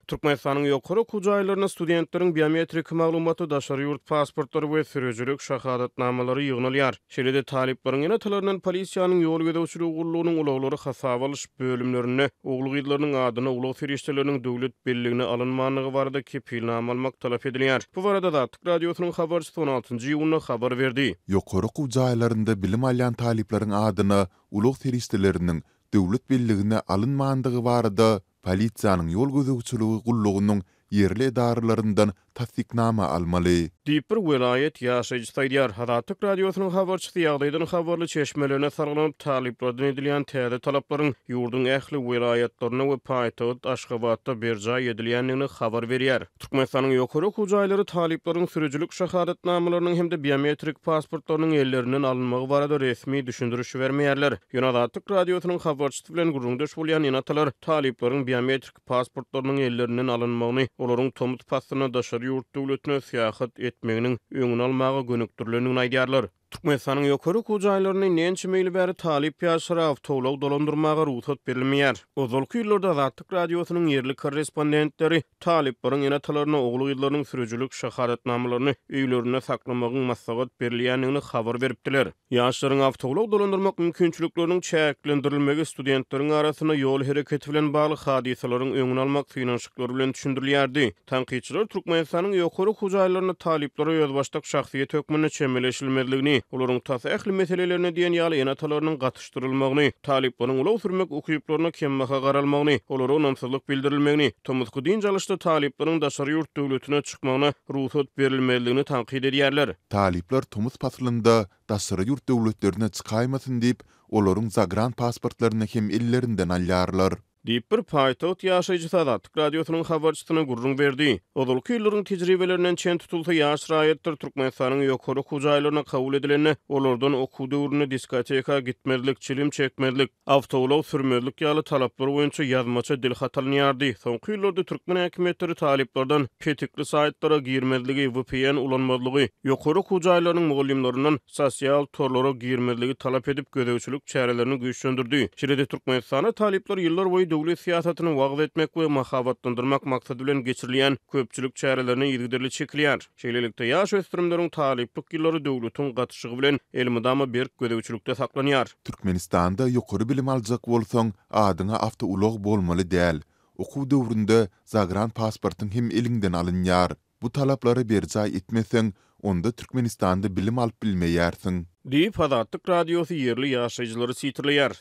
Türkmenistanyň ýokary okuw jaýlarynda studentleriň biometrik maglumaty, daşary ýurt pasportlary we sürüjilik şahadatnamalary ýygnalýar. Şeýle-de talyplaryň ene-atalaryndan polisiýanyň ýol gözegçiligi gullugynyň ulaglary hasaba alyş bölümlerinde ogul-gyzlarynyň adyna ulag serişdeleriniň döwlet belligine alynmandygy barada kepilnama almak talap edilýär. Bu barada Azatlyk Radiosynyň habarçysy on altynjy iýunda habar berdi. Ýokary okuw jaýlarynda bilim alýan talyplaryň adyna ulag serişdeleriniň döwlet belligine alynmandygy barada Polisiýanyň ýol gözegçiligi gullugynyň ýerli edaralaryndan tassyknama almaly. Diýip, bir welaýat ýaşaýjysy aýdýar. Azatlyk Radiosynyň habarçysy ýagdaýdan habarly çeşmelerine salgylanyp, talyplardan edilýän täze talaplaryň ýurduň ähli welaýatlarynda we paýtagt Aşgabatda berjaý edilýändigini habar berýär. Türkmenistanyň ýokary okuw jaýlary talyplaryň sürüjilik şahadatnamalarynyň hem-de biometrik pasportlarynyň ellerinden alynmagy barada resmi düşündiriş bermeýärler. Ýöne Azatlyk Radiosynyň habarçysy bilen gürrüňdeş bolýan ene-atalar talyplaryň biometrik pasportlarynyň ellerinden alynmagyny olaryň tomus paslynda daşary ýurt döwletine syýahat etmeginiň öňüni almaga gönükdirilendigini aýdýarlar. Türkmenistanyň ýokary okuw jaýlarynda indi ençeme ýyl bäri talyp ýaşlara awtoulag dolandyrmaga rugsat berilmeýär. Ozalky ýyllarda Azatlyk Radiosynyň ýerli korrespondentleri talyplaryň ene-atalaryna ogul-gyzlarynyň sürüjilik şahadatnamalaryny öýlerinde saklamagyň maslahat berilýändigini habar beripdiler. Ýaşlaryň awtoulag dolandyrmak mümkinçilikleriniň çäklendirilmegi studentleriň arasynda ýol hereketi bilen bagly hadysalaryň öňüni almak synanyşyklary bilen düşündirilýärdi. Tankytçylar Türkmenistanyň ýokary okuw jaýlarynda talyplara özbaşdak şahsyýet hökmünde çemeleşilmezligini, olaryň tas ähli meselelerine diýen ýaly ene-atalarynyň gatyşdyrylmagyny, talyplaryň ulag sürmek ukyplaryna kembaha garalmagyny, olara ynamsyzlyk bildirilmegini, tomusky dynç alyşda talyplaryň daşary ýurt döwletine çykmagyna rugsat berilmezligini tankyt edýärler. Talyplar tomus paslynda daşary ýurt döwletlerine çykaýmasyn diýip, olaryň zagran pasportlaryny hem ellerinden alýarlar. Diýip, bir paýtagt ýaşaýjysy Azatlyk Radiosynyň habarçysyna gürrüň berdi. Ozalky ýyllaryň tejribelerinden çen tutulsa, ýaş raýatlar Türkmenistanyň ýokary okuw jaýlaryna kabul edilende, olardan okuw döwründe diskoteka gitmezlik, çilim çekmezlik, awtoulag sürmezlik ýaly talaplar boýunça ýazmaça dilhat alynýardy. Soňky ýyllarda türkmen häkimiýetleri talyplardan petikli saýtlara girmezligi, vpn ulanmazlygy, ýokary okuw jaýlarynyň mugallymlaryndan sosial torlara girmezligi talap edip, gözegçilik çärelerini güýçlendirdi. Şeýle-de Türkmenistanda talyplar ýyllarboýy döwlet syýasatyny wagyz etmek we mahabatlandyrmak maksady bilen geçirilýän köpçülik çärelerine yzygiderli çekilýär. Şeýlelikde, ýaş ösdürimleriň talyplyk ýyllary döwletiň gatyşygy bilen elmydama berk gözegçilikde saklanýar. Türkmenistanda ýokary bilim aljak bolsaň, adyňa awtoulag bolmaly däl. Okuw döwründe zagran pasportyň hem eliňden alynýar. Bu talaplary berjaý etmeseň, onda Türkmenistanda bilim alyp bilmeýärsiň. Diýip, Azatlyk Radiosy ýerli ýaşaýjylary sitirleýär.